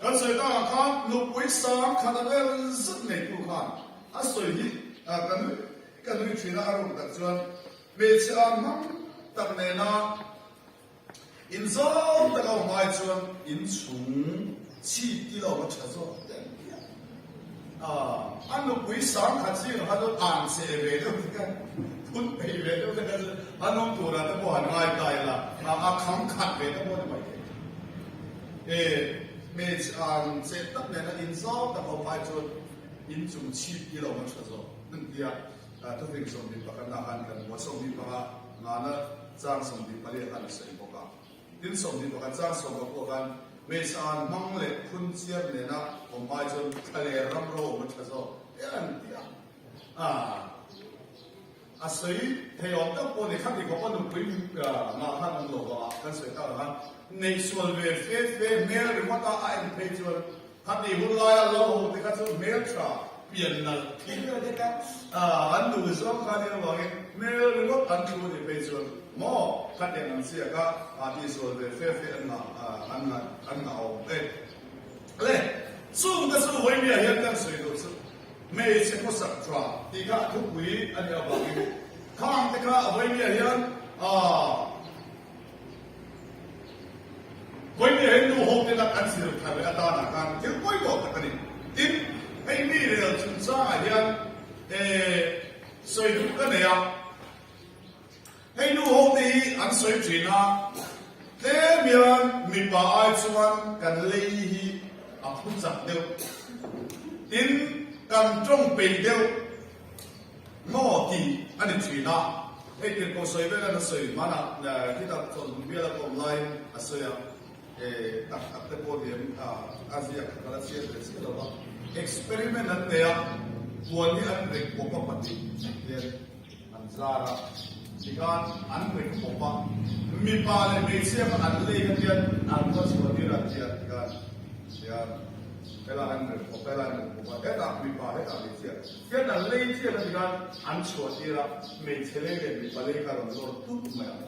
Kan sawi takah khan nupui sang khat a vel zet neitu khan a sawi hi ka nui ka nui thin a, a ruk tak chuan hmeichhe ang hmang tak nena inzawm tak a awm ai chuan inchhung chhip ti lo a tha zawk daih hian a nupui sang khat zingah khan chuan an che ve deuh te khan phun peih ve deuh te khan chuan an awm turah te pawh han ngai ta ila a kham khat ve te pawh ni mai thei. E hmeichhe an che tak nena inzau tak awm ai chuan inchung chhip i lo a tha zawk an ti a. Thufing 21 ah khan kan hmu a, 25 ngana chang 24 ah khan a sawi bawk a. Tin, 21 chang 19 khan hmeichhe an hmang leh phun chiar nena awm ai chuan thlaler ram ro awm a tha zawk an ti a. A sawi thei awm tak pawh ni khati khawpa nupui ngah khan awm lo vang a, kan sawi tak ang a, neih sual ve fe fe hmel ringawt a a en phei chuan khati hun laia lo ho te kha chu hmel tha pian nalh thil vel te kha an duh zawng kha nia vangin hmel ringawt an thu nih phei chuan maw khatiang ang chiah kha tih sual ve fe fe an ngah an ngah an ngah awm e. Le chung te chu vawinia hian kan sawi duh chu. Hmeichhe khawsak tha tih kha a thupui a nih avangin khang te kha a vawinia hian aah vawinia hian nu ho te lak an zir thar leh atanah khan thil pawimawh tak a ni. Tin, hei mi rel chungchangah hian eh sawi duh ka nei a. Hei nu ho te hi an sawi thin a, tlem hian mipa ai chuan kan lei hi a phu chak deuh, tin kan tawng peih deuh maw tih a ni thin a. Hei tirhkoh sawi velan a sawi hmanah khita chawlhhmun biala ka awm laiin a sawi a, tak tak te pawh ni em a ziak kha ka la chhiat ve chiah lo va, experiment an nei a, puan hi an rek bawk a pahnih hian. An zar a, tikhan an rek khawp a, mipa leh hmeichhia kha an lei kha hian an va chhuah tir a tia tikhan hian helai an rek khawp helai an rek khawp a, hetah mipa hetah hmeichhia hian an lei chiah kha tikhan an chhuah tir a, hmeichhe lei leh mipa lei kha rawn lawr tut mai ang.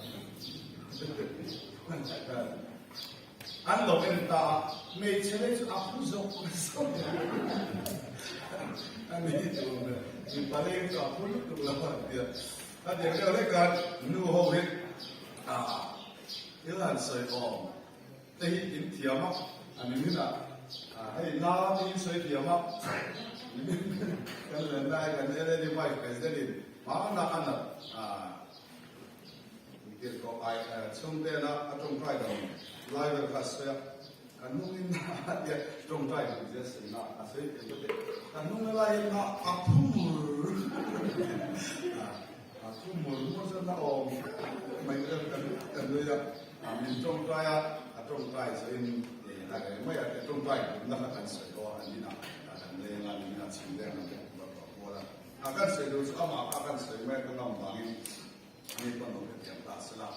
An lo en ta a, hmeichhe lei chu a phu zawk zawk a ni tur nen, mipa lei chu a phu lutuk lo a ti a. A ti ang deuh hlek khan nu ho hi thil han sawi awm te hi in thiam a, a ni min a, hei na te in sawi thiam a, ni min kan len lai kan LAD Vice President in hmanah a nat. Tirhkoh ai chhungtena a tawngtai dan lai vel kha a sawi a, ka hnungin a tia tawngtai duh zia sawi na a sawi thei ka ti. Ka hnung lai hian na a phu mur a phu mur mur chuan na awm mai vel ka ka nui a, min tawngtai a, a tawngtai zawhin a reh mai a, tawngtai duhna kha kan sawi ho a, an inah kan leng a, min inah chhim leng ang te kan va kual a, a kan sawi duh chu amah kha kan sawi mai ka ngam vangin Mi pawn lo hrethiam ta sela,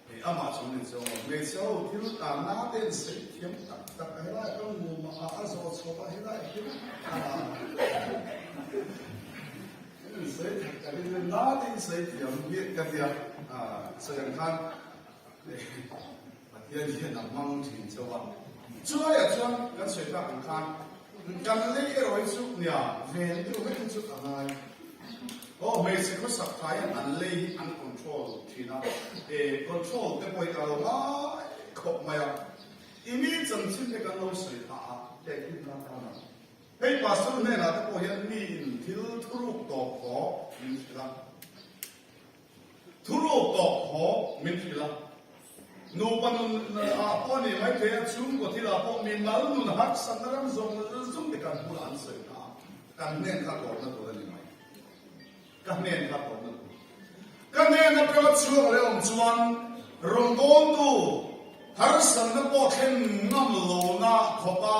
hei amah chu ni chuang lo. Hmeichhe ho thil tanna te an sawi thiam tak tak a, helai ka ngum a, a zawh chhuak a, helai thil an sawi tak tak in na te in sawi thiam hi ka tia, sawi ang khan Pathian hian a hmang thin chauh a. Chulaiah chuan kan sawi tak ang khan kan lei erawh hi chu nia ven deuh vek hi chu a ngai. Aw hmeichhe khawsak tha hian an lei hi an control thin a, e control te pawh hi a lo ngai khawp mai a. I mi chanchin te kan lo sawi phah a, tehkhin na tan a. Hei pastor hnenah te pawh hian mi in thil thuruk tawp khawp min hrilh a. Thuruk tawp haw min hrilh a, nupa nun ah pawh a nih mai thei a, chhungkaw thil ah pawh mi mal nun harsatna ram zawng zawng te kan bulah an sawi ta a, kan hnen kha tawpna tur a ni mai. Ka hnen kha tawpna tur. Ka hnen atanga chhuak leh awm chuan rawngbawltu harsatna pawh thlen ngam lohna khawpa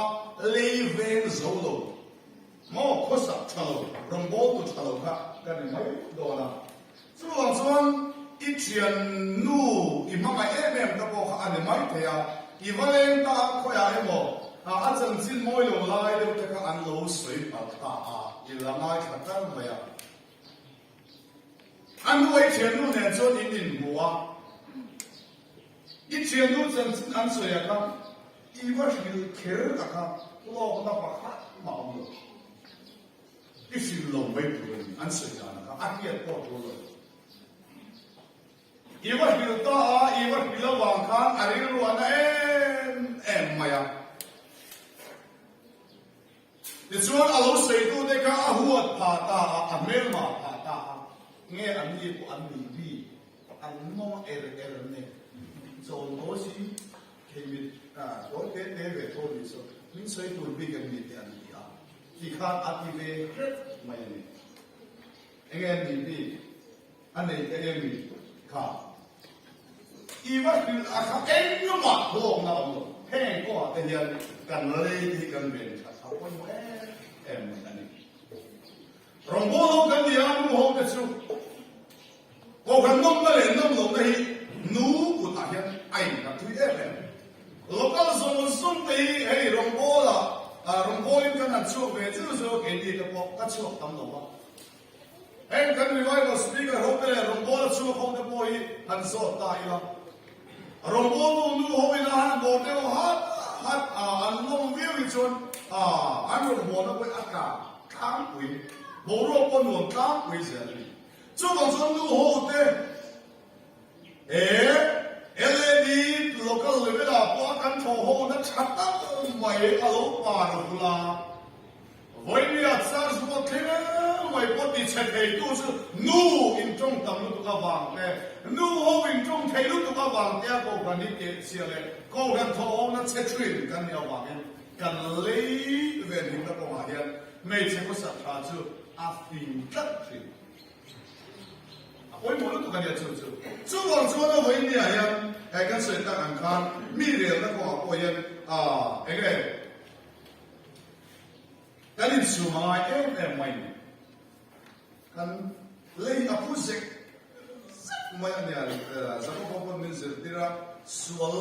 lei veng zo lo Maw khawsak tha lo, rawngbawltu tha lo kha ka ni mai dawn a. Chuvang chuan i thiannu i hmangaih em em ta pawh kha a ni mai thei a, i va leng ta a khawiah emaw a chanchin mawi lo lai deuh te kha an lo sawi palh ta a, i la ngaithla kar mai a. A hnuah i thiannu nen chuan in inhmu a, i thiannu chanchin an sawi a kha. I va hrilh kher a kha hlawkna pakhat mah awm lo. I hrilh lo mai tur a ni, an sawi dan a kha a hriat pawh a tul lo. I va hrilh ta a, i va hrilh avang khan a rilru a na em em mai a. Tichuan a lo sawitute kha a huat phah ta a, a hmelmah phah ta a, nge an ni pawh an nih bik, an mawng er er nen chawn haw si theimit tawi te te ve tho nih chu min sawi tur bik em ni te an ti a, tikhan a ti ve hrep mai a ni. Enge an nih bik? A nei ta em i kha? I va hrilh a kha engmah hlawkna awm lo. Heng kawngah te hian kan lei te hi kan ven that a pawimawh em em mai a ni. Rawngbâwl ho kan ni a, nu ho te chu Kohhran nawmna leh nawm lohna hi nu kutah hian a innghat thui em em. Local zawng zawng te hi hei rawngbâwlah rawngbâwlin kan han chhuak ve zeuh zeuh a, keini te pawh ka chhuak tam lo va. Heng kan revival speaker ho te leh rawngbawla chhuak ho te pawh hi han zawt ta ila. Rawngbawltu nu ho ina han bawr deuh hat hat a, an lawm viau hi chuan an rawn huana pawh hi a tla tlangpui, boruak pawh nuam tlangpui zel a ni. Chuvang chuan nu ho te he LAD local level ah pawh a kan thawh ho na tha tak mai a lo par vul a. Vawinia church ruat thleng mai pawh ti chhe theitu chu nu intawng tam lutuk avang te, nu ho intawng thei lutuk avang te a kohhran hi kehchhia leh kohhran thawhawmna chhe thin kan nih avangin kan lei venhimna kawngah hian hmeichhe khawsak tha chu a fing tlat thin. A pawimawh lutuk a nia chu chu. Chuvang chuan a vawinia hian he kan sawi tak ang khan mi relna kawngah pawh hian eng nge, Kan insum a ngai em em mai ni. Kan lei a phu zek zek mai a nia. Jakob-a pawn min zirtir a, sual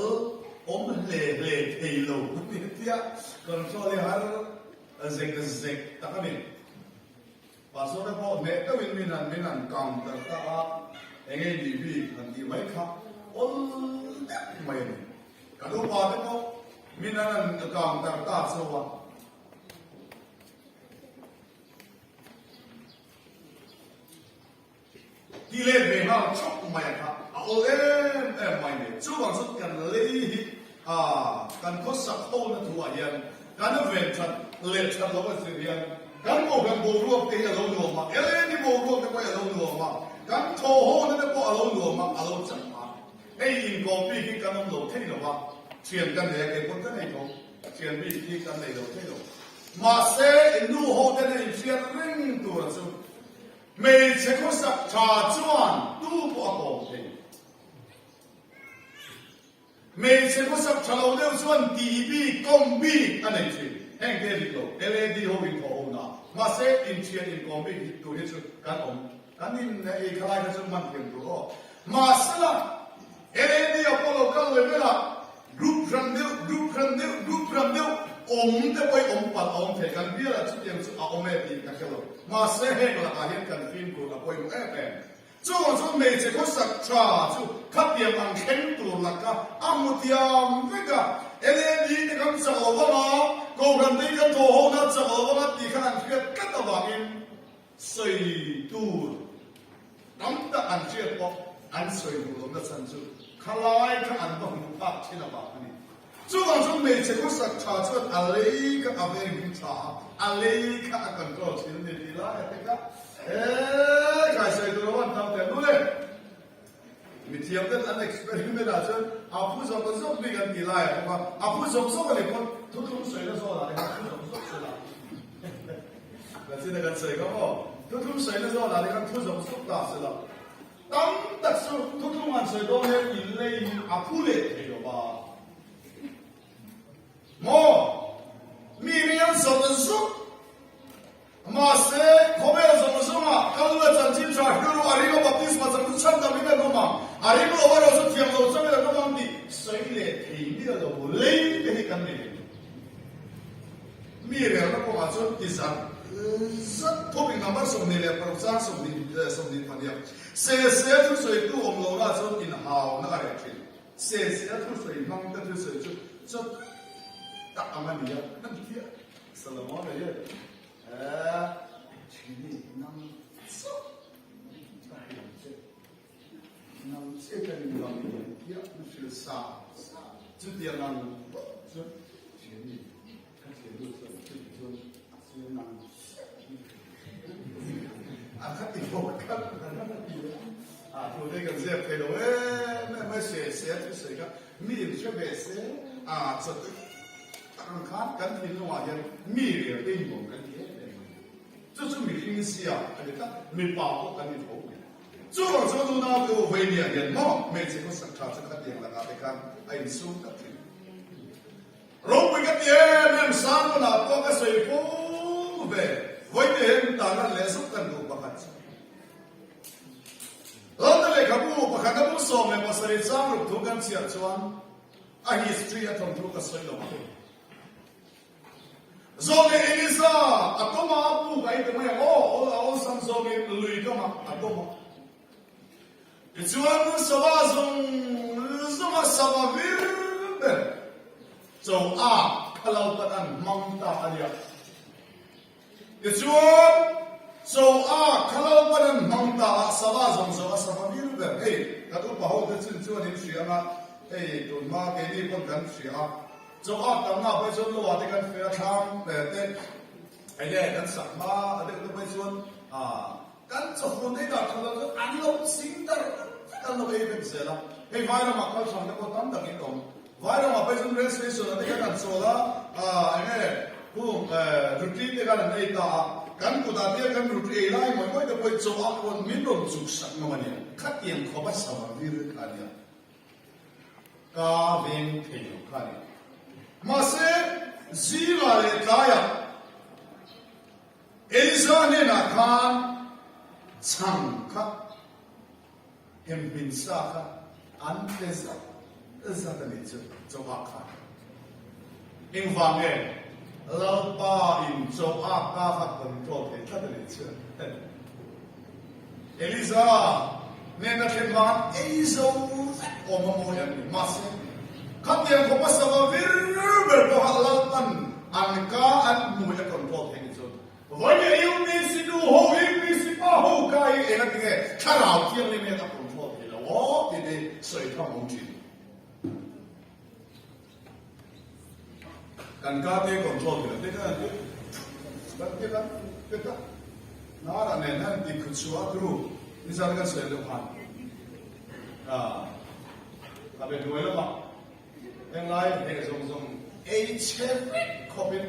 awm hle hle thei lo a ni tia control hi har zek zek tak a ni. Pastor te pawh hneh deuhin min han min han counter ta a, eng nge nih bik han tih mai kha awl deuh mai a ni. Kan upa te pawh min an han counter ta chauh a. Ti let ve nghal chauh mai a kha a awl em em mai ni. Chuvang chuan kan lei hi kan khawsak ho na thu ah hian kan ven that leh that loh a zir hian kan kohhran boruak te hi a lo nuam a, LAD boruak te pawh hi a lo nuam a, kan thaw ho na te pawh a lo nuam a, a lo chak a. Hei inkawm bik hi kan awm lo thei lo va, thian ka nei a, kei pawn ka nei tho. Thian bik hi kan nei lo thei lo. Mahse, in nu ho ten a inhriat reng tur a chu. Hmeichhe khawsak tha chuan tu pawh a kawm thei. Hmeichhe khawsak tha lo deuh chuan tih bik, kawm bik a nei thin. Heng te dik lo, LAD ho in thawh ho na. Mahse, inthian inkawm bik hi tur hi chu kan awm. Kan in ei khalai kha chu man thiam tur aw. Mahsela, LAD a pawh lo kal leh vel a, group hran deuh, group hran deuh, group hran deuh awm te pawh hi awm palh a awm thei. Kan bialah chutiang chu a awm e tih ka hre lo. Mahse, heng lakah hian kan fimkhur a pawimawh em em. Chuvang chuan hmeichhe khawsak tha chu khatiang ang thleng tur laka a hmu thiam vek a, LAD te kan chak lo vang a, Kohhran te hi kan thaw ho na chak lo vang a tih kha an hriat tlat avangin sawi tur tam tak an hriat pawh an sawi duh lohna chhan chu khalai kha an va hmuh phak thin avang a ni. Chuvang chuan hmeichhe khawsak tha chuan a lei kha a veng him tha a, a lei kha a control thin a ni tih lai a tek a, he kai sawi tur a van tam teh lul e. Mithiam ten an experiment ah chuan a phu zawk zawk bik an tih lai a bawk a, a phu zawk zawk a ni pawn thuthlung sawina zawn ah te khan a phu zawk zawk sela. Nachin a kan sawi kha maw? Thuthlung sawina zawn ah te khan phu zawk zawk ta sela. Tam tak chu thuthlung han sawi dawn hian in lei hi a phu leh thei lo va. Maw? Mi rial zawk zawk. Mahse, khawvel zawng zawnga kal la chanchin tha hrilru a ring a baptisma chang chu chhandam in an awm ang, a ring lo erawh chu thiam lo changin an awm ang tih sawi leh thei miah lo lei te hi kan nei. Mi relna kawngah chuan ti zat zat thawk in number 26 chang 25 Se se thusawitu awm lohna chuan inhauna a reh thin. Se se a thusawi hmang te thusawi chu chawt. tak ang a ni a, kan ti a. Solomon-a hian, Eeh, Chini, nang chauh ka hrilh che. Nang chiah ka rin vang ni ang tia na hrilh sa sa. Chutiang ang bawk chuan Chini, ka thiannu chuan chuti chuan a sawi nang chiah hi a kha ti bawk kha a ti a. A thu te kan ziak thei lo em em mai se se a thusawi kha mi in hre ve se a chawt tak ang khan kan thinlungah hian mi rel te in awm kan ti em em mai. Chu chu mihring zia a ni tlat, mipa pawh kan ni tho mai. Chuvang chuan unau te u Veinia hian maw hmeichhe khawsak tha chu khatiang lakah te khan a insum tlat thin. Ropui ka ti em em Sermon-ah pawh ka sawi fo ve, Vawite hian tan leh zuk kan duh pakhat chu. Lawmna lehkhabu pakhatna bu 17 chang ruk thu kan chhiar chuan a history a thawnthu ka sawi lo ang. Zawng leh Elisa a tawma a puk a inti mai ang aw, a awlsam zawngin lui kamah a tawm a. Tichuan sava zawng zawnga sava vir ber cho a kha lo tan an hmang ta a nia. Tichuan cho a kha lo pan an hmang ta a, sava zawng zawnga sava vir ber hei kan upa ho te chin chuan in hria anga hei tunhma keini pawn kan hria a, cho a tamna phei chuan lo ah te kan feh a thlang te enge kan sak hma a deuh te phei chuan ah Kan chawhun ei dah tha lo chu an lo ching dar vek an lo ei vek zel a, hei Vairamah kal hrang te pawh tam tak in awm. Vairamah phei chuan rail station ah te khan an chawl a, aah eng nge hung ruti te khan an ei ta a, kan kutah te hian kan ruti ei lai ngawih ngawih te pawhin chaw a rawn min rawn chuk sak ngam a nia, khatiang khawp a sava vir kha a nia. Ka veng thei lo kha a ni. Mahse zingah leh tlaiah. Elisa hnenah khan chhang kha hemhmin sa kha an pe zat zat a nih chu Choak khan. Engvang nge Lalpa in Choak ka kha control thei tlat a nih chu. Elisa hnena thlen vang ei zo vek awm a mawi an ni. Mahse, khatiang khawpa sava vir ber pawha Lalpan an ka an hmui a control thei ni chuan vawiin a UPC nu ho, UPC pa ho ka hi engati nge thlarau thianghlim hian a control thei lo aw tih te sawi tham awm thin. Kan ka te control thei lo te khan an ti kan ti kan ti ta Nara nen an ti khut chhuah a turu nizan kan sawi deuh khan a be hnuai lamah henglai heh zawng zawng ei chhe vek khawpin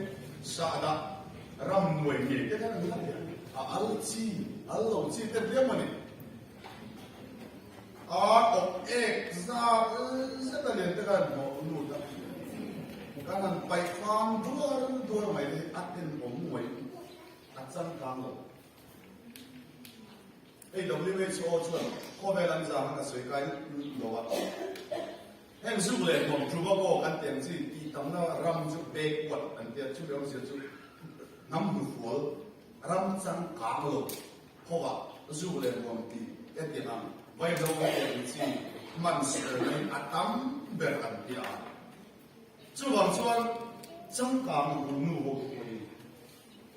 sahdah ram nuai ngei te khan an la ti a al chi al lo chi te hliam a ni. A awk ek zat zet a lian te khan hnawh lut a, kan han paih fang duar duar mai te hi a tenawm ngawih a changkang lo. Hei WHO chuan khawvel an zah khan a sawi kai lo a, heng zuk leh hmawm tobacco kan tih ang chi tih tamna ram chu backward an tia, chumi awmzia chu hnam hnufual ram changkang lo. Khawah zu leh nuam tih hetiang ang vaihlo hetiang chi hman sualna in a tam ber an ti a. Chuvang chuan changkang ru nu ho te pawh hi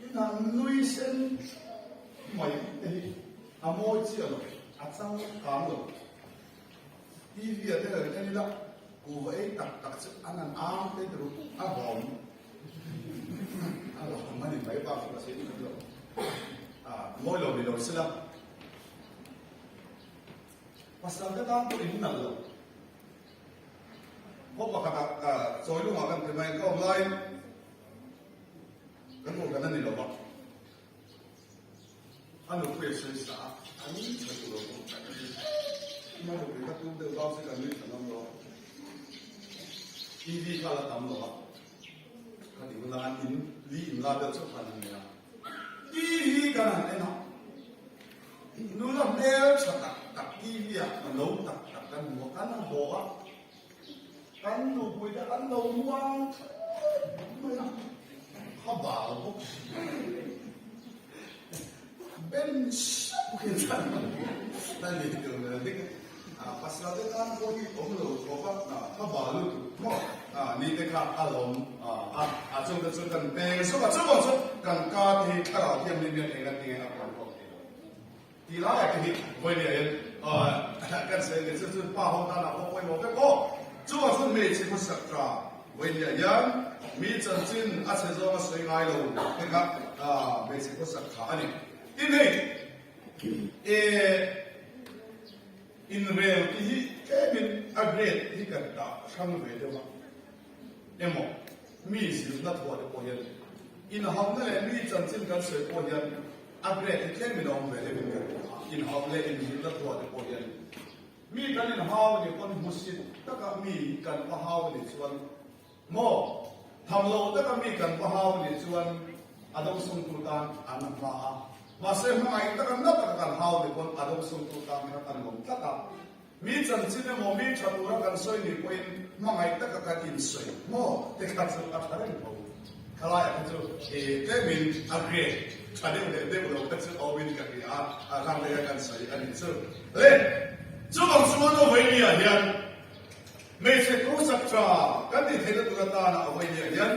in han nui sen thup mai te hi a mawi chiah lo, a changkang lo. TV ah te han en ila kuhva ei tak tak chu an han ang te ru a hlawm a hlawm a ni mai bak chu ka sawi duh lo. Mawi lo ni lo sila pasal te tan pawh in nalh lo. Khaw pakhatah chawi lungah kan ti mai ka awm laiin kan ruahdan a ni lo va. A nupui a sawi sa a, a nui tha duh lo bawk. A nupui kha tum deuh bak chu ka nui tha ngam lo a. TV kha la tam lo a, ka ti hun a, an in li in la deuh chauh khan an nei a. TV kan han en a, nula hmel tha tak tak TV ah a no tak tak kan hmu a, kan han haw a. Kan nupui te an lo muang theuh mai a, kha bal bawk si. Ben sap hi chuan a ni tur mai a, pasal te tan pawh hi awm lo khawp a, kha bal lutuk maw. ni te kha a lawm a, a chung te chu kan peng zuk a, chuvang chu kan ka te hi thlarau thianghlim hian eng a ti nge a control thei lo. Ti laiah te hi vawinia hian kan sawi leh chu chu pa ho tanah pawh pawimawh vek aw. Chuvang chuan hmeichhe hmasak tha vawinia hian mi chanchin a chhe zawng a sawi ngai lo te kha hmeichhe hmasak tha a ni. Tin hei inrel te hi tlemin a grade hi kan dah hrang ve deuh a emaw mi zirna thuah te pawh hian inhamna leh mi chanchin kan sawi pawh hian A grade hi tlem in a awm ve deuhin ka hria a, inhauh leh inzirna thuah te pawh hian mi kan inhau a nih pawn hmusit taka mi kan va hau a nih chuan maw tham loh taka mi kan va hau a nih chuan a dawngsawngtu tan an hma a, mahse hmangaih taka na taka kan hau a nih pawn a dawngsawngtu tan khan a nuam tlat a. Mi chanchin emaw mi tha tura kan sawi nih pawhin hmangaih taka kan insawi maw te kha chu a tha reng tho. Khalaiah kha chu i tlemin a grade tha deuh leh deuh lo kha chu a awmin ka hria a, a hlang leh a kan sawi a nih chu. Le, chuvang chuan a vawinia hian hmeichhe khawsak tha kan tih theihna tur atana a vawinia hian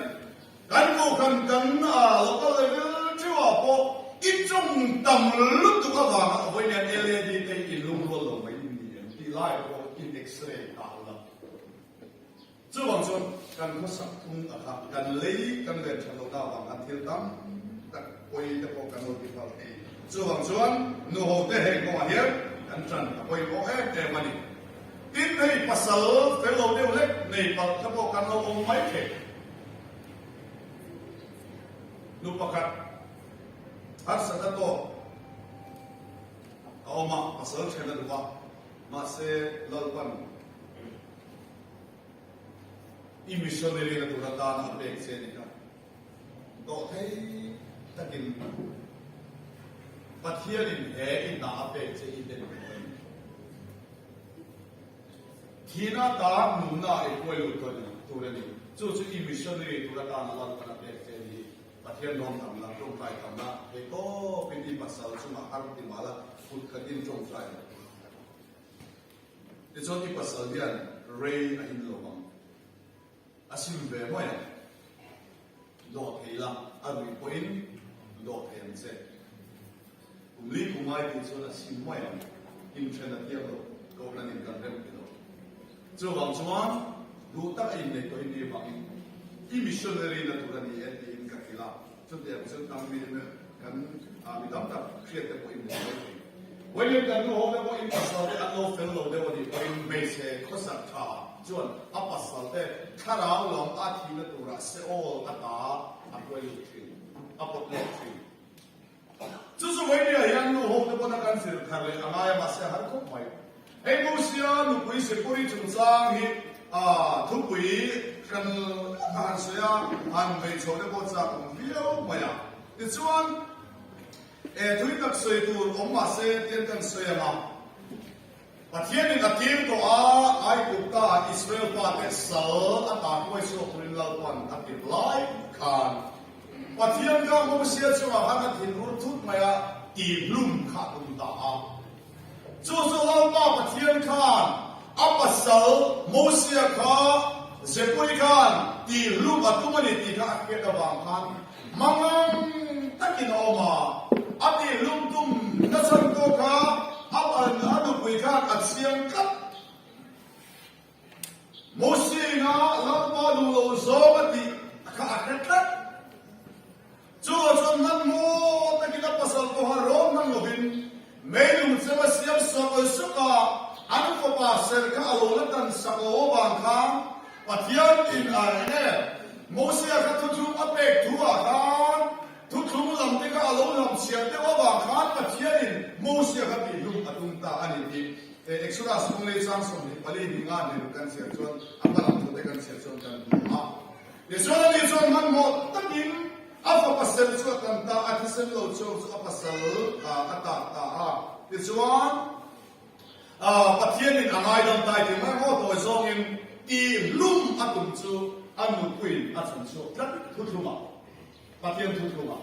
Kan kohhran kan local level theuhah pawh i chung tam lutuk avanga a vawiin hian LAD te hi in lungrual lo mai ni em tih lai pawh in x-ray ta ula. Chuvang chuan kan khawsak phung a kha kan lei kan len that lohna avang khan thil tam tak pawi te pawh kan lo ti fal thei. Chuvang chuan nuho te heng kawngah hian kan tan a pawimawh em em a ni. Tin hei pasal fel lo deuh hlek nei palh te pawh kan lo awm mai thei. Nu pakhat harsatna tawk a awm a, pasal then a duh a, mahse Lalpan i missionary na tur atana a pek che a ni kha. Dawh thei takin Pathianin he i hna a pek che i den tur a ni. Thihna atan nunna a inkuai lut dawn a tur a ni. Chu chu i missionary tur atana Lalpan a pek che a ni. Pathian lawm tam la, tawngtai tam la, thei tawpin i pasal chungah har ti mah la, kut khatin tawngtai la. Tichuan i pasal hian rei a in lo ang. A sim ve mai ang. Dawh thei la, a ruih pawhin dawh thei ang che. Kum li kum ai tih chuan a sim mai ang. Inthen a thiam lo, Kohhran in kan rem ti lo. Chuvang chuan duh tak a inneih tawh i nih vangin i missionary na tur a ni e tiin ka hrilh a. Chutiang chu tam mi kan mi tam tak hriat te pawhin min sawi thei. Vawiin kan nu ho te pawhin pasal te an lo fel lo deuh a nih pawhin hmeichhe khawsak tha chuan a pasal te thlarau lam a thihna turah Seol a ta a hruai lut thin, a pawt let thin. Chu chu vawinia hian nu ho te pawn a kan zir thar leh a ngai a mahse a har khawp mai. Hei Mosia nupui Sipuri chungchang hi thupui hran a han sawi a, han vei chho te pawh chak awm viau mai a. Tichuan, thui tak sawi tur awm mah se tian kan sawi ang a, Pathianin a tir tawh a, Aigupta Israel fate sal a ta hruai chhuak turin Lalpan a tir lai khan Pathian kha Mosia chungah khan a thinur thut mai a, tihhlum kha a tum ta a. Chu chu Lalpa Pathian khan a pasal Mosia kha Zepuri khan tihhlum a tum a ni tih kha a hriat avang khan mangang takin a awm a, a tihhlum tum nachhan pawh kha a nupui khan a chiang tlat. Mosia-ina Lalpa duh lo zawng a tih kha a hre tlat. Chuvah chuan hmanhmawh takin a pasal pawha rawn hman lovin meilung chem a siam sak suk a, an fapa ser kha a lo la tan sak lo avang khan Pathian in a eng e? Mosia kha thuthlung a pek thu ah khan thuthlung lam te kha a lo lam chhiat deuh avang khan Pathian in Mosia kha tihhlum a tum ta a ni tih Exodus kawng lei chang 24 ni nga ni ruk kan chhiar chuan a hma lam thu te kan chhiar chuan kan hmu a. Tichuan ani chuan hmanhmawh takin a fapa sel chu a tan ta a, thisen lo chhuak chu a pasal a tak ta a. Tichuan Pathianin a ngaidam tai ti mai maw tawi zawngin tihlum a tum chu a nupuiin a chhan chhuak tlat thuthlumah. Pathian thuthlungah.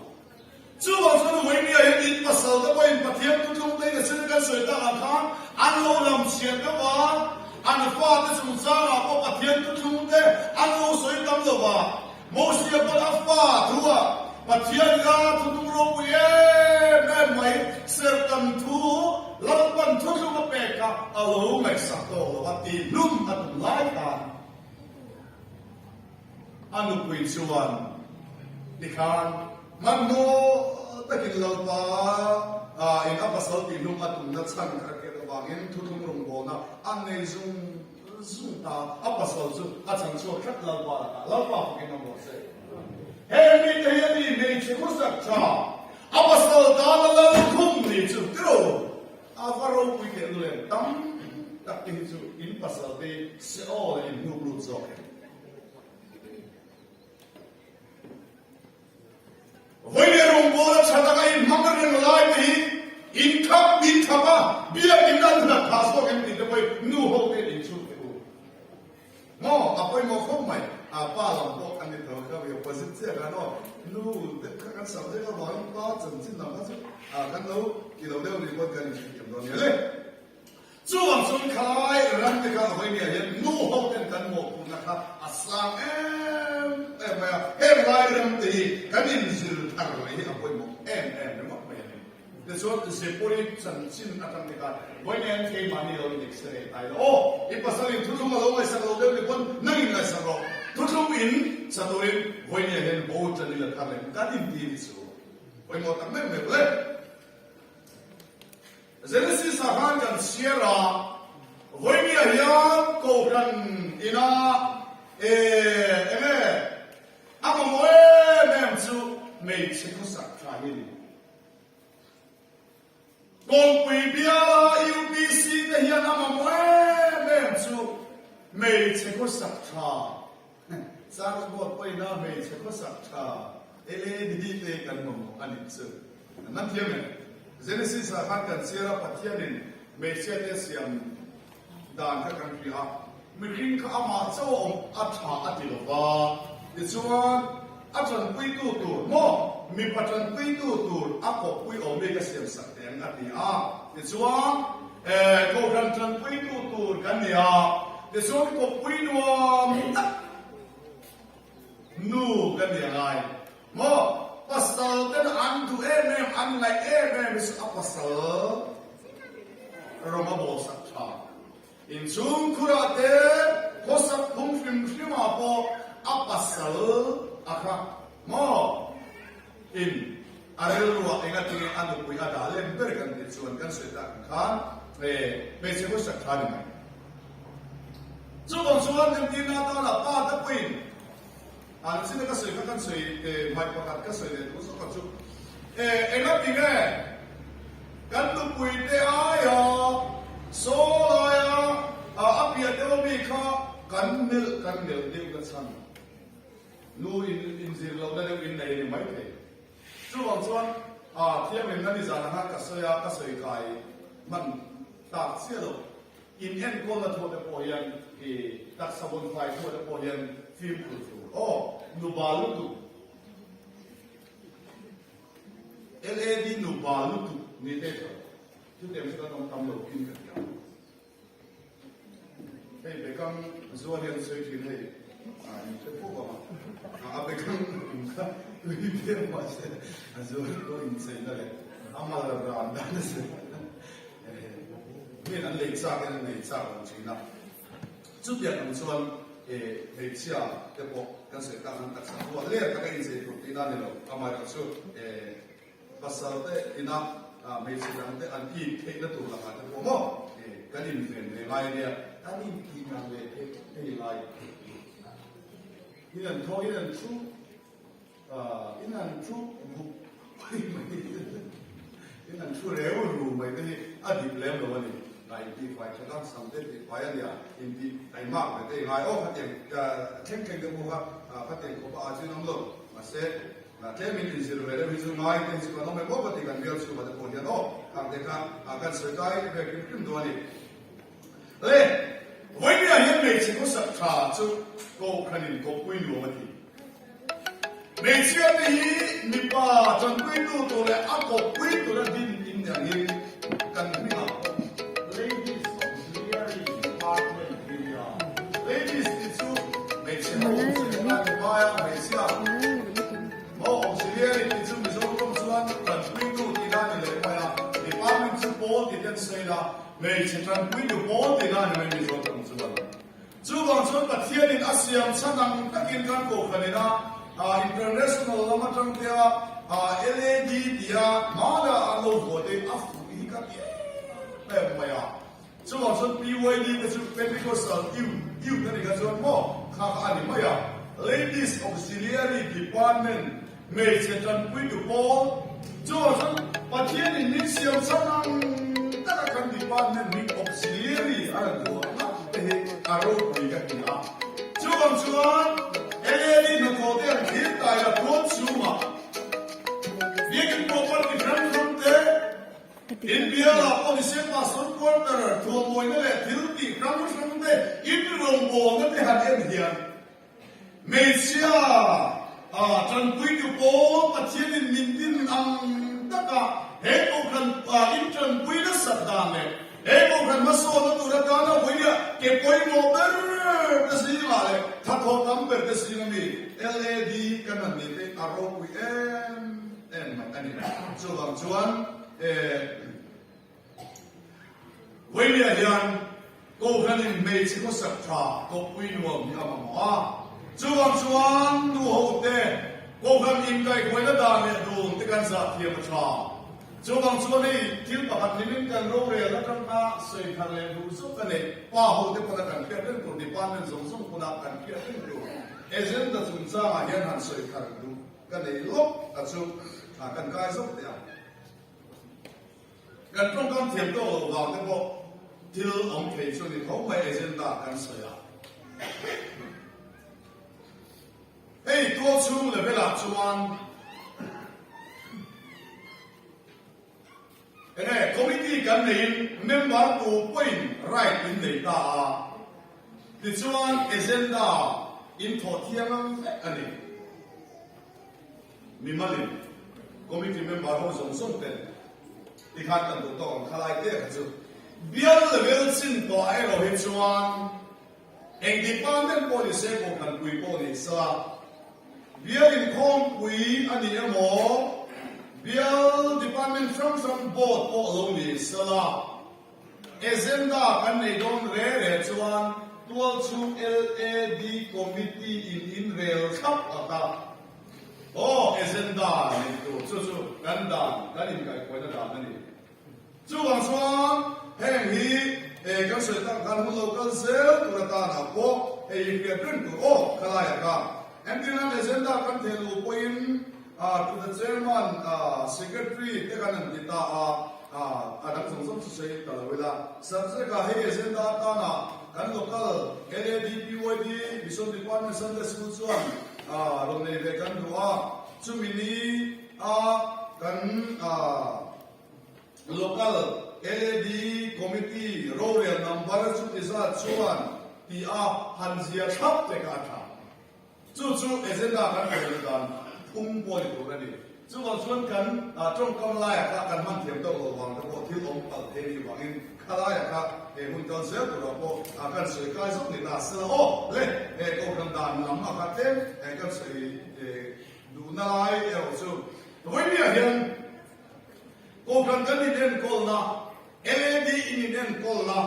Chuvang chuan Vawinia hian in pasal te pawhin Pathian thuthlung te in a sin kan sawi tak ang khan an lo lam chhiat deuh a. An fate chungchangah pawh Pathian thuthlung te an lo sawi tam lo va. Mosia pawn a fa thu-ah Pathian ila thuthlung ropui em em mai serhtan thu Lalpan thuthlung a pek kha a lo ngaihsak tawk lo va tih hlum a tum lai khan a nupui chuan tikhan hmanhmawh takin Lalpa in a pasal tih hlum a tumna chhan kha a hriat avangin thuthlung rawngbawlna a nei zung zung ta, a pasal chu a chhan chhuak tlat Lalpa lakah Lalpa fakin awm rawh se. Heng mite hi a ni hmeichhe khawsak tha, a pasal tana lalkhum ni chu tiro a va ropui teh lul em, tam tak te hi chu in pasal te hi Seol ah in hnuk lut zawk em. Vawiin rawngbawla tha taka inhmang reng lai te hi inkhap inkhap a, biakin an hlat phah zawk em tih te pawhin nu ho te inchhut teh u. Maw a pawimawh khawp mai, a pa lam pawh kan ni tho kha mi opposite chiah khan aw nu deuh kha kan sam deuh avangin pa chanchin lam kha chu kan lo ti lo deuh ni pawn kan inhrethiam dawn nia le. Chuvang chuan khalai ram te kha Vawinia hian nu ho ten kan mawhphurhna kha a sang em em mai a, heng lai ram te hi kan inzir thar leh hi a pawimawh em em ringawt mai a ni. Tichuan Zepuri chanchin atang te khan Vawinia hian keimahni lo in x-ray tai lo aw, i pasal in thuthlung a lo ngaihsak lo deuh ni pawn nang in ngaihsak rawh, thuthlung in sa turin Vawinia hian bo tan i la thar leh kan inti ni chu pawimawh tak meuh meuh le. Genesis ah khan kan chhiar a, Vawinia hian Kohhran ina eh enge a mamawh em em chu hmeichhe khawsak tha hi a ni. Kawngpui biala UPC te hian a mamawh em em chu hmeichhe khawsak tha Chang buat pawhin a hmeichhe khawsak tha LED te kan mamawh a nih chu. An man thiam em? Genesis ah khan kan chhiar a Pathianin hmeichhia te siam dan kha kan hria a, mihring kha amah chauh a awm a tha a ti lo va, tichuan a tanpuitu tur maw mipa tanpuitu tur a kawppui awm mi ka siam sak teh ang a ti a, tichuan Kohhran tanpuitu tur kan ni a, tichuan kawppui nuam tak nu kan ni a ngai maw? Pasal ten an duh em em, an ngaih em em hi chu a pasal rawng a bawlsak tha. Inchhungkhurah te khawsak phung hrim hrimah pawh a pasal a kha maw? In a rilruah engatinge a nupui a dah lem ber kan tih chuan kan sawi tak ang khan hmeichhe hawsak tha ni mai. Chuvang chuan entirna atana pa te pawhin an china ka sawi kha kan sawi hmaih pakhat ka sawi leh duh zawk ang chu. Engatinge kan nupui te aia saw laia a piah deuh ami kha kan melh kan melh deuh na chhan. Nu in inzir lohna deuh in nei a ni mai thei. Chuvang chuan a thianghlimna ni zan anga ka sawi a, ka sawi kai hman tak chiah lo. In enkawlna thuah te pawh hian i taksa vawn fai thuah te pawh hian fimkhur tur. Aw, nuba lutuk. LAD nuba lutuk ni te tho. Chutiang chu kan awm tam lo in ka hria. Hei bekang zual hi an sawi thin hei a in hre puk ang a, a bekang in kha tui viau mahse a zual pawh in cheina leh a mal ran dan a sawi miin an lei chak in an nei chak lo thin a, chutiang ang chuan hmeichhia te pawh kan sawi tak ang taksa ruah ler taka inchei tur tihna a ni lo, amaherawhchu. Pasal te ina hmeichhe dang te an it theihna tur lakah te pawh maw kan inven ve ngai ania, kan intih ngang leh theih thei ngai. In an thaw, in an thu, in an thu vuk mai mai, in an thu reu ru mai te hi a dik lem lo a ni. Na intih fai that a, sam te tih fai ania, intih taimak ve te i ngai. Aw khatiang thleng thleng te pawh kha khatiang khawpa ah chuan awm lo, mahse Tlemin inzir ve deuh hi chu ngai te hi chu kan awm em aw ka ti kan bial chhungah te pawh hian aw khang te kha kan sawi kai ve hrim hrim duh a ni. Le, Vawinia hian hmeichhe khawsak tha chu Kohhranin kawppui nuam a ti. Hmeichhia te hi mipa tanpuitu tur leh a kawppui tura din in ni angin kan hmingah pawh Ladies Auxiliary Department. ten sawi ila, hmeichhe tanpuitu pawl tihna a ni mai Mizo tawng chuan. Chuvang chuan Pathianin a siam chhan ang takin kan kohhran ina international lam atang te a LAD tia hmana an lo vuah te a fuh hi ka ti em em mai a. Chuvang chuan PYD te chu Pentecostal Youth a nih kha chuan maw kha kha a ni mai a. Ladies Auxiliary Department Hmeichhe tanpuitu pawl chuvang chuan Pathianin min siam chhan ang taka kan department hming auxiliary a rawn vuah ngat te hi a ropui ka ti a. Chuvang chuan LAD hnathawh te an thil tai la tual chhungah Biakin property hrang hrang te, Inbialah pawh ni se Pastor quarter thuamawina leh thil tih hrang hrang te in rawngbawlna te han en hian Hmeichhia a tanpuitu pawl Pathianin min din ang taka he kohhran in tanpui nasat dan leh he kohhran hmasawnna tur atana vawiah ke pawimawh ber te zingah leh thathaw tam ber te zinga mi LAD kan han nih te a ropui em em mai a ni. Chuvang chuan Vawinia hian Kohhranin hmeichhe khawsak tha kawppui nuam hi a mamawh a, chuvang chuan nu hote Kohhran inkaihhruaina dan leh dun te kan zah thiam a tha. Chuvang chuan hei thil pakhat hlimin kan rorel atanga sawi thar leh duh zawk a nei. Pa hote pawn a kan hriat reng tur, department zawng zawng pawn a kan hriat reng tur agenda chungchangah hian han sawi thar duh ka nei lawk a chu kan kai zawk teh ang. Kan tawngkam thiam tawk loh vang te pawh thil awm thei chu ni tho mai agenda kan sawi a. Hei tual chhung level ah chuan enge committee kan neiin member tu pawhin right in nei ta a, tichuan agenda in thawh thiang ang vek a ni. Mimalin committee member ho zawng zawng ten tikhan kan duh tawk ang khalai te kha chu bial level chin tawh ah erawh hi chuan eng department pawh ni se kohhran pui pawh ni sela bial inkhawmpui a ni emaw bial department hrang hrang board pawh lo ni sela Agenda kan nei dawn re re chuan tualchhung LAD Committee in in rel thlap a ka. Aw, agenda nei tur chu chu kan dan, kan inkaihkuaina dan a ni. Chuvang chuan heng hi kan sawi tak khan hun lo kal zel tur atanah pawh hei hi hriat reng tur aw khalaiah ka. Entirnan agenda kan theh luh pawhin To the Chairman, Secretary te kan han ti ta a, a dang zawng zawng chu sawi ta lo ila. Subject ah hei agenda atana kan local LAD, PYD, Mission Department Sunday School chuan rawn nei ve kan duh a, chumi ni a kan local LAD Committee rorel number chuti zat chuan ti a han zia thlap te kha a tha. Chu chu agenda kan hrilh dan phung pawh ni tur a ni. Chuvang chuan kan tawngkam laiah kha kan hman thiam tawk loh vang te pawh thil awm palh thei nih vangin khalaiah kha he hun kal zel turah pawh kan sawi kai zawk ni ta sela aw le he kohhran dan lam a kha tlem kan sawi duhna lai erawh chu vawinia hian kohhran kan inenkawlna LAD in inenkawlna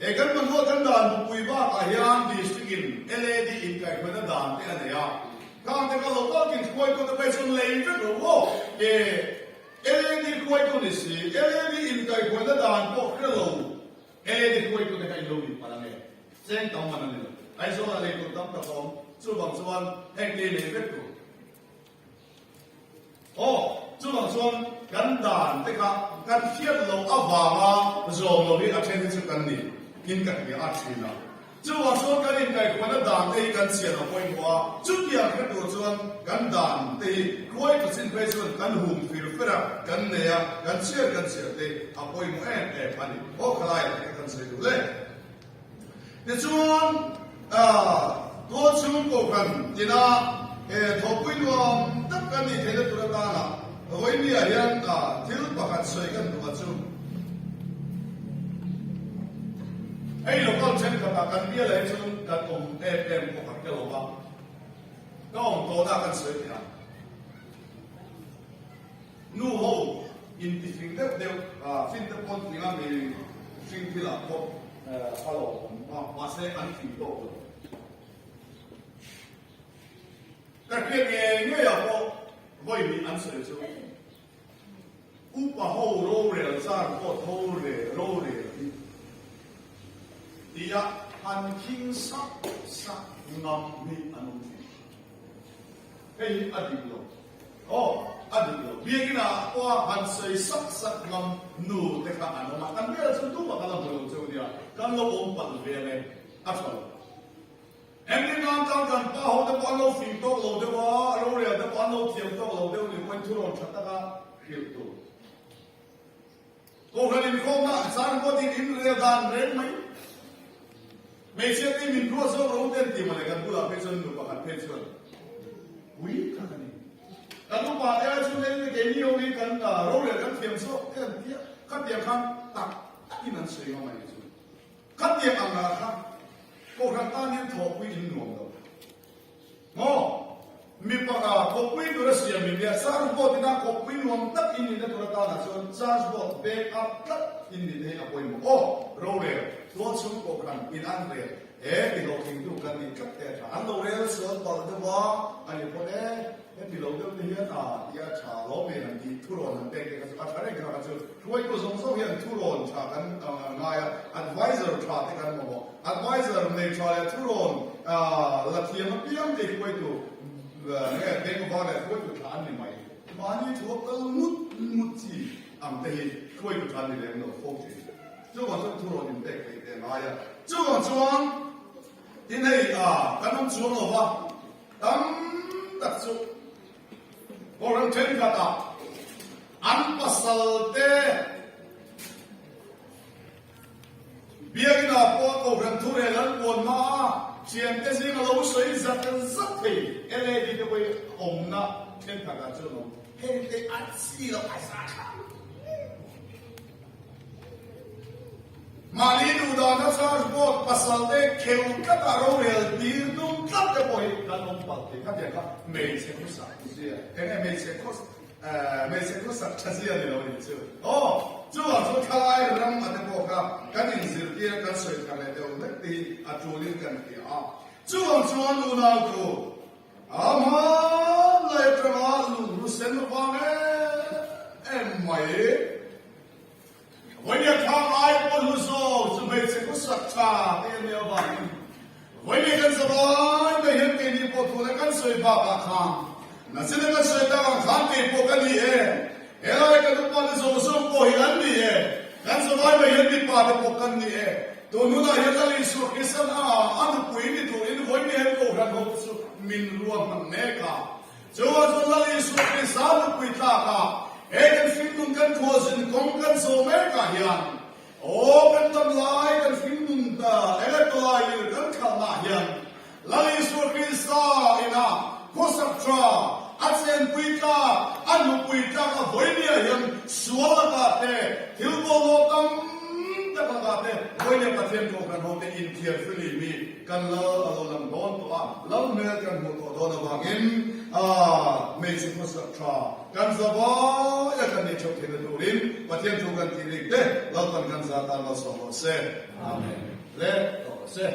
He kan hmanrua kan dan bupui bakah hian District in LAD inkaihhruaina dan te a nei a, khang te kha lo takin hruaitute phei chuan lei vek lo maw? He LAD hruaitu ni si, LAD inkaihhruaina dan pawh hre lo LAD hruaitute kha in lo nih palh ange? Cheng tam man a ni lo. Aizawlah lei tur tam tak a awm, chuvang chuan heng te hi lei vek tur. Aw, chuvang chuan kan dan te kha kan hriat loh avanga zawm lo hi a then hi chu kan ni in ka hria a thin a. Chuvang chuan kan inkaihkuahna dan te hi kan chhiat a pawimawh a, chutiang hre tur chuan kan dan te hi hruai tha chin phei chuan kan hum fir fer a, kan nei a, kan chhiat kan chhiat te a pawimawh em em a ni. Aw, khalai te kha kan sawi duh le. Tichuan, tualchhung kohhran tina thawhpui nuam tak kan nih theihna tur atana vawinia hian thil pakhat sawi kan duh a chu. Hei local thenkhatah kan bialah hi chuan kan awm em em pawh ka hre lo va, ka awm tawhna kan sawi thei ang. Nu ho intifing deuh. deuh fin te pawn tling a mi hring thilah pawh a lawmawm a, mahse an fing tawk lo. Ka hriat ngei ngei ah pawh vawi hnih an sawi chu upa ho rorel zar pawh tho rel rorel hi tia han khing sak sak ngam hi an awm thin. Hei hi a dik lo. Aw, a dik lo. Biakinn ah pawh han sawi sak sak ngam nu te kha an awm a, kan bial chu tumah kan la hmu lo cheu nia, kan lo awm palh ve ang e, a tha lo. Engtin nan tan kan pa ho te pawh an lo fing tawk lo deuh a, rorel te pawh an lo thiam tawk lo deuh ni pawhin thurawn tha taka hrilh tur. Kohhran inkhawmna zan pawhin in rel dan reng mai. Hmeichhia te min ruat zawk ro te an ti mawle kan bulah phei chuan nu pakhat phei chuan pui tak a ni. Kan upa te ai chuan eng nge keini ho hi kan rorel kan thiam zawk te an tia khatiang khan tak takin an sawi ngam a nih chu. Khatiang ang ah kha Kohhran tan hian thawhpui in nuam lo. Maw? Mipa ah kawppui tura siam in nia, charge board ina kawppui nuam tak in nihna tur atana chuan charge board back up tlat in nih te hi a pawimawh. Aw, rorel, tualchhung Kohhran in an rel he ti hlawhtlingtu kan nih tlat te a tha. An lo rel sual palh deuh a, a ni phawt e. Heti lo deuh te hian a ti a tha lawm em an tih thurawn han pek te kha chu a tha reng kha kha chu hruaitu zawng zawng hian thurawn tha kan ngai a, adviser tha te kan mamawh. Adviser nei tha leh thurawn la thiam apiang te hruaitu nge bengva leh hruaitu tha an ni mai. Mahni thu a kal ngut ngut chi ang te hi hruaitu tha an ni lem lo fo thin. Chuvang chuan thurawn in pek theih te a ngai a. Chuvang chuan tin hei kan awm chuang lo va. Tam tak chu Kohhran thenkhatah an pasalte Biakinah pawh Kohhran thurel an puan hma a, thiante zinga lo sawi zat zat thei LAD te pawh hi awmna thenkhatah chuan awm heng te an chi loh a za thlak. Mahni duhdana charge board pasal te kheu tlata rorel tir tum tlat te pawh hi kan awm palh thei. Khatiang kha hmeichhe khawsak zia, eng nge hmeichhe khaw hmeichhe khawsak tha zia ni lo nih chu. Aw, chuvang chu thlalai ram a te pawh kha kan inzirtir a, kan sawi thar leh deuh hlek te hi a tulin kan hria a. Chuvang chuan unau thu a hmanlai atanga lunghlu sen vang em em mai. Vawinia thlang ai pawh hlu zawk chu hmeichhe khawsak tha te a nih avangin vawinia kan zavai mai hian keini pawh thu leh kan sawi bakah khan nachina kan sawi tak ang khan kei pawh ka ni e, helai kan upa te zawng zawng pawh hi an ni e, kan zavai mai hian mipa te pawh kan ni e, tun hunah hian Lal Isua Krista'n a a nupui ni turin vawinia hian Kohhran ho te chu min ruahman mek a. Chuvang chuan Lal Isua Krista nupui tlakah he kan hringnun kan khualzin kawng kan zawh mekah hian aw kan dam lai kan hringnun electolai lir kan khalhnaah hian Lal Isua Krista ina khawsak tha a chenpui tlak a nupui tlak a vawinia hian sual lakah te thil bawlhhlawh tam tak lakah te vawinia Pathian Kohhran hote inthiar filim hi Kan lal a lo lang dawn tawh a, lal hmel kan hmuh tawh dawn avangin hmeichhe khawsak tha kan zavai a kan nei theuh theihna turin Pathian thu kan tih rik te Lalpan kan za tan malsawm rawh se. Amen. Le tawh rawh se.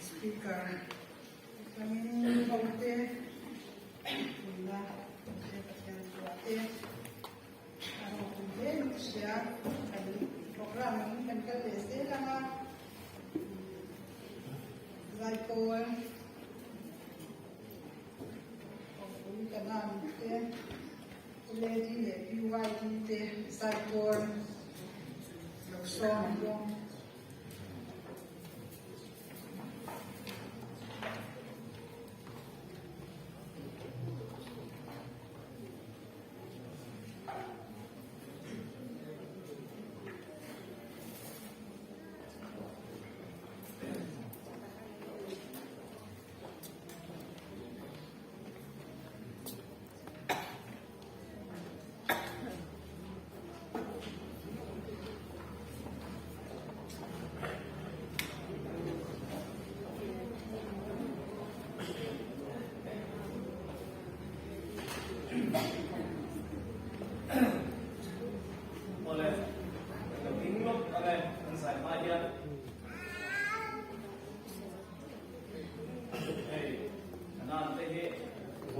Speaker, chuanin hote tuna Pathian chhuah te. A ropui hle in ka hria. Kan programme ang kan kal leh zel ang a, Zaipawl, Awpui Kanan te, LAD leh PYD te Zaipawl lo sawm ang bawk.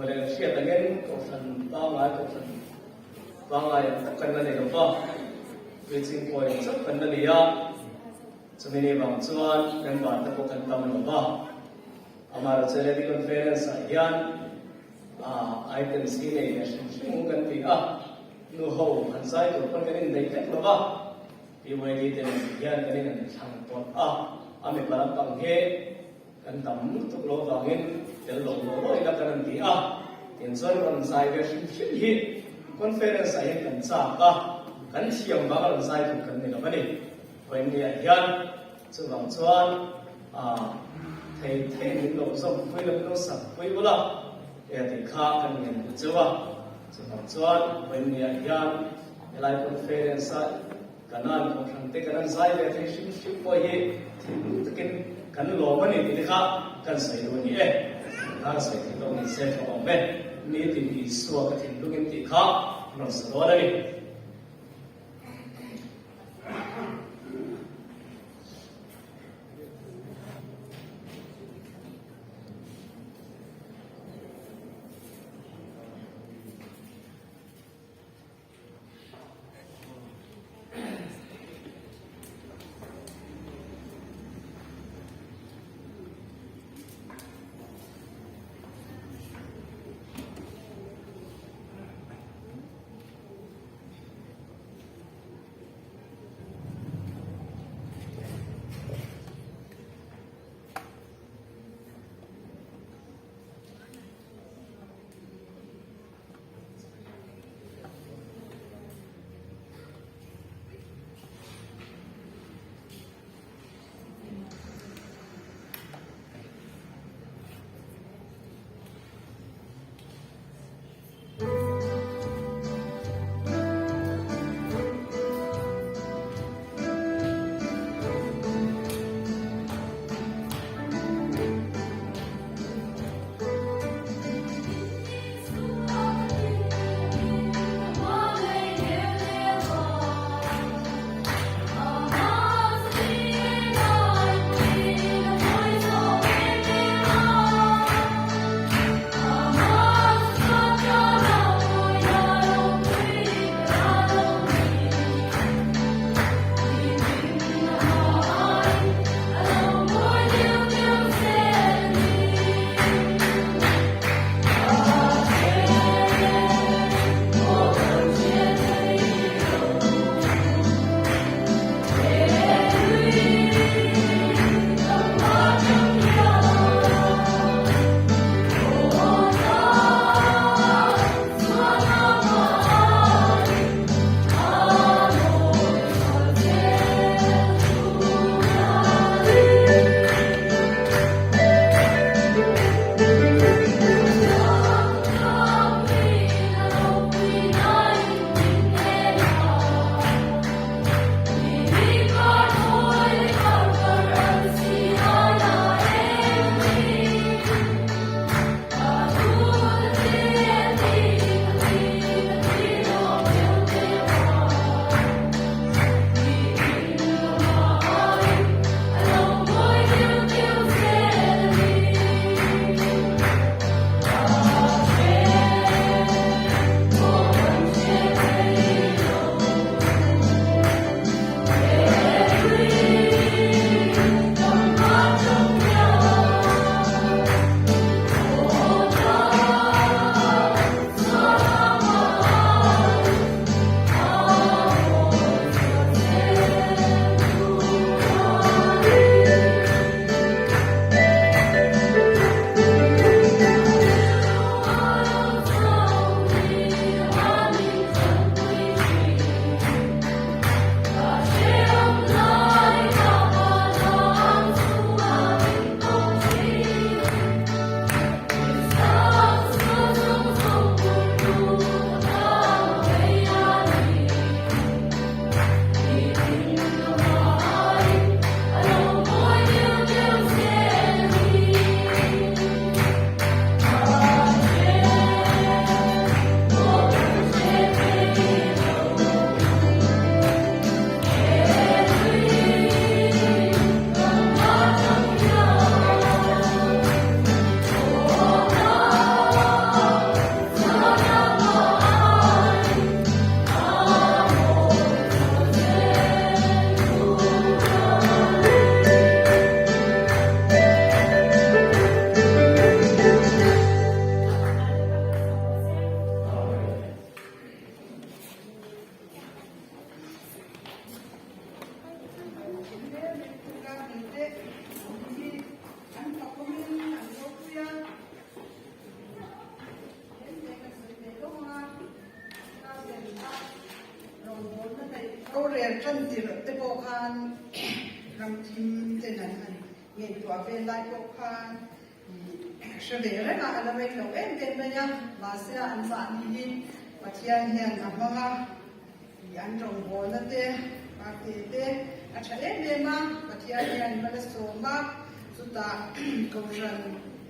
Mawle kan hriat angin Kohhran pangngai Kohhran pangngai ang tak kan la nei lo va, preaching point chauh kan la ni a, chumi ni vang chuan member te pawh kan tam lo va. Amaherawhchu Lady Conference ah hian items hi nei ve hrim hrim ang kan ti a, nu ho han zai tur pawn kan inneih vek lo va. PYD te nen hian kan in an thlang tawt a, a mipa lampang hi kan tam lutuk lo avangin tel lo law law ila kan an ti a, tin chuan rawn zai ve hrim hrim hi conference ah hian kan chak a, kan thiam vanga rawn zai tur kan ni lo a ni. Vawiinniah hian chuvang chuan ah thei thei min lo zawm pui lo min lo sak pui ula e tih kha kan ngen duh cheu a, chuvang chuan vawiinniah hian Helai conference a Kanan kohhran te kan an zai ve thei hrim hrim pawh hi thinlung takin kan lawm a ni tih te kha kan sawi duh a ni e. Kan sawi thei tawk ni se tha awm e. Nitin Isua ka thinlungin tih kha rawn sa dawn a ni. Ngaihtuah vel lai pawh khan hre ve reng a, a la rei lo em em mai a, mahse an mahni hi Pathian hian a hmang a, an rawngbawlna te, parte te a tha em em a, Pathian hian mal a sawm a, chutah Kohhran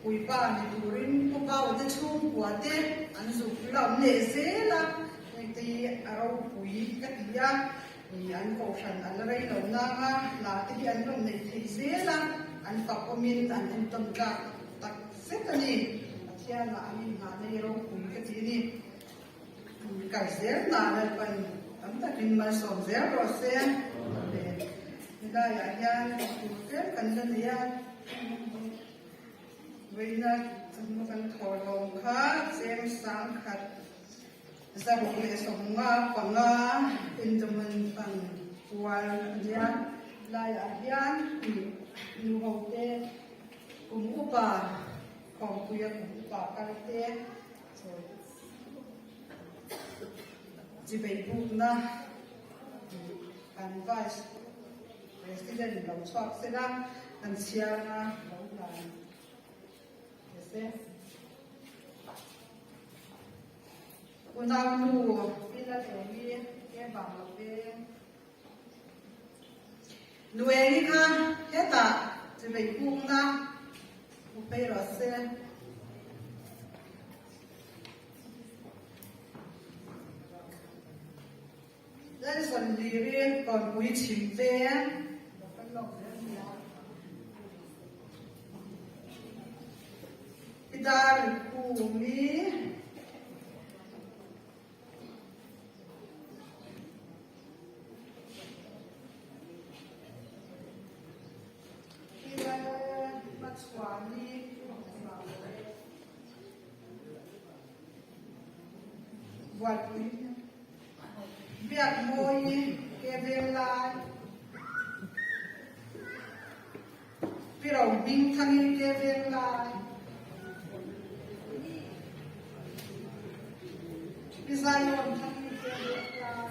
puipa ni turin Pu Paua te chhungkua te an zuk la awm leh zel a, hengte hi a ropui ka ti a. Ih, an kohhran a la rei lo nang a, hla te hi an rawn neih theih zel a, an fak awmin an entawn tlak tak zet a ni. Pathianah an inngahna hi ropui ka ti a ni. An kal zel nah Lalpan tam takin malsawm zel rawh se. Amen. Helaiah hian tur tlem kan la nei a, vawiina chawhnu kan thawhlawm kha cheng sangkhat 615 Endowment Fund pual a nia. Laiah hian nu ho te kum upa khawmpuia kum upa kal te chawi chi beihbukna kan Vice President lo chhuak sela kan chhiar a lo hlan. Unau nu ila eng i ke vang lo ve. Nu eng i kha hetah chivei kungna hmu phei rawh se. Lalsawmhliri Kawnpui chhim veng. Pi Darkhumi. Pi Lalhmachhuani. Buaipui biak mawi ke vel lai Pi Ro hming thangin ke vel lai Pi Zion thangin ke vel lai.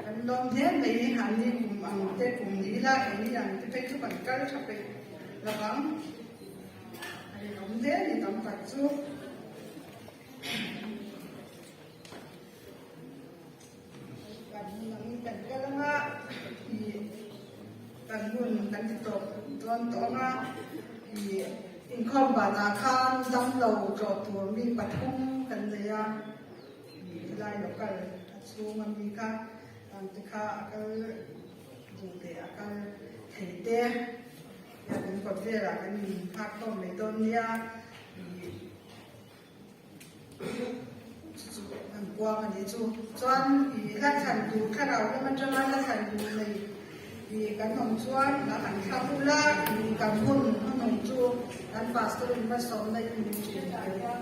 Kan lawm hle mai han ni kum ang te kum ni la eng ni ang te phei chu kan kal tha peih lovang a rinawm hle ni tam tak chu. Kan hun angin kan kal anga ih kan hun kan ti tawp dawn tawh anga ih inkhawm banah khan damlo tlawh tur mi pathum kan nei a ih helai local a chhunga mi kha ang te kha a kal duh leh a kal thei te kan kawt velah kan inphak khawm mai dawn nia ih. Chu an puang a nih chu. Chuan i hla thlan tur thlarau lam atanga hla thlan tur nei i kan awm chuan hla han thlang ula i kan hun hmanawm chu kan pastor in hmasawmna in min ṭhen thei a.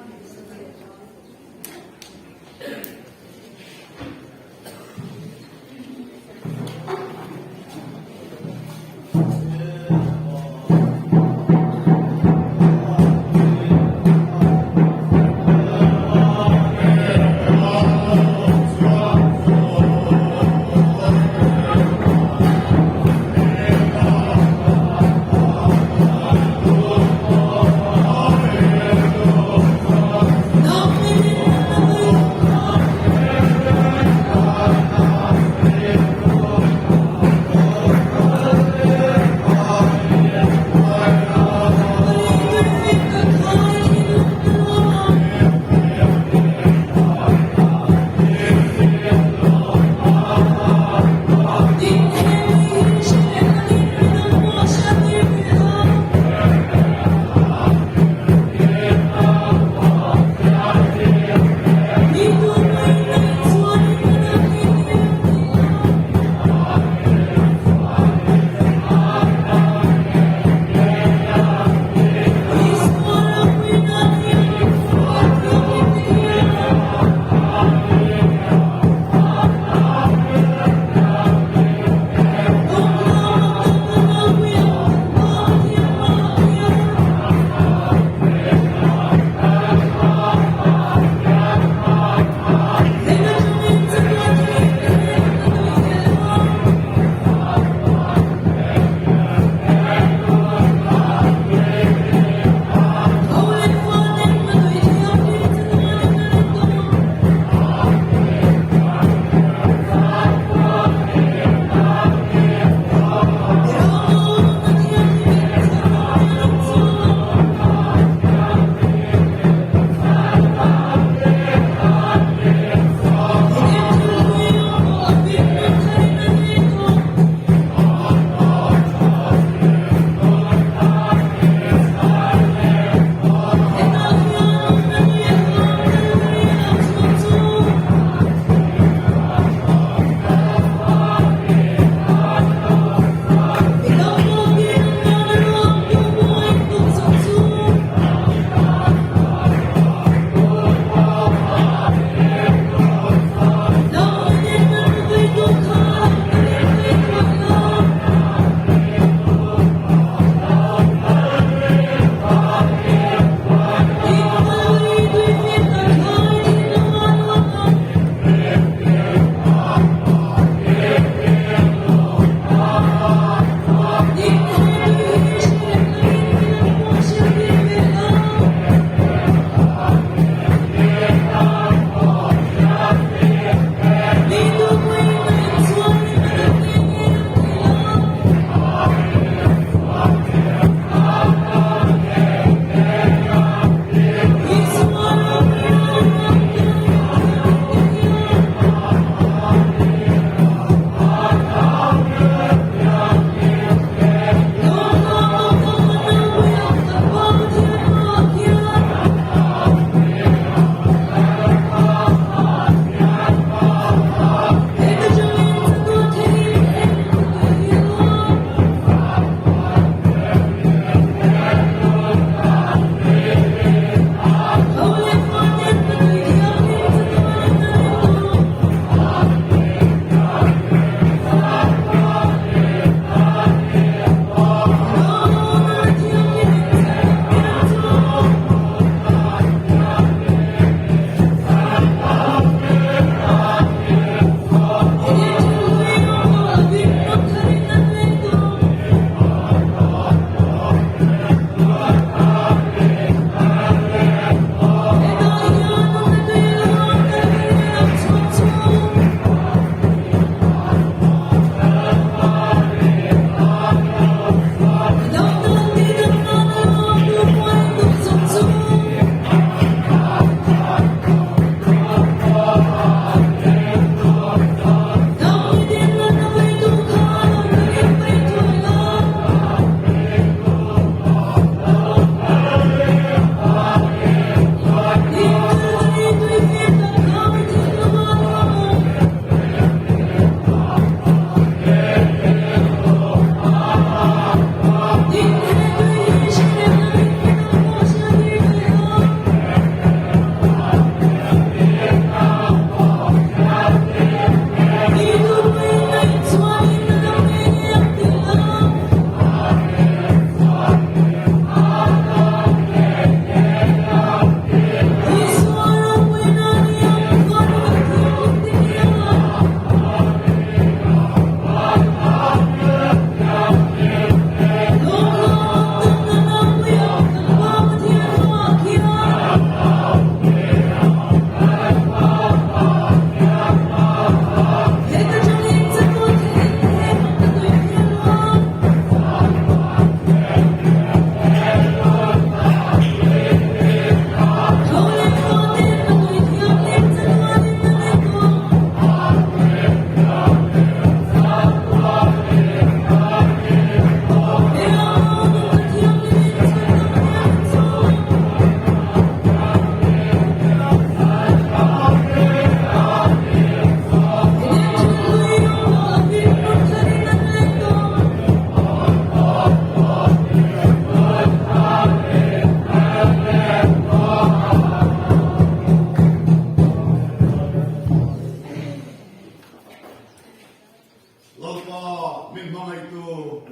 Lalpa min hmangaihtu,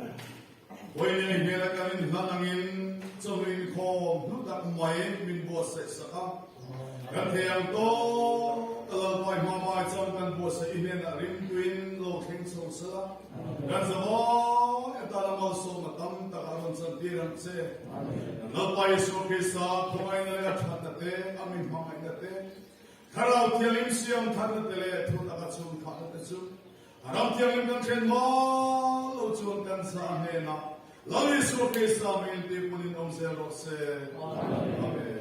Vawiin hmela kan inhlan angin chawhnu inkhawm hnu tak mai min buatsaih sak a. Kan thei ang tawk a Lalpa i hma mai chuan kan buatsaih i hnenah rimtuin lo thleng chho sela, kan zavai atana malsawmna tam tak a rawn chantir ang che. Kan Lalpa Isua Krista khawngaihna leh a thatna te, a mi hmangaihna te, Thlarau Thianghlim siam thatna te leh thu taka chhung thahna te chu A ram thianghlim kan hren hma lo chuan kan sa hnenah Lal Isua Krista hmingin tihpunin awm zel rawh se. Amen.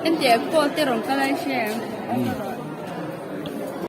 Entir kawl te rawn kal a i hria em?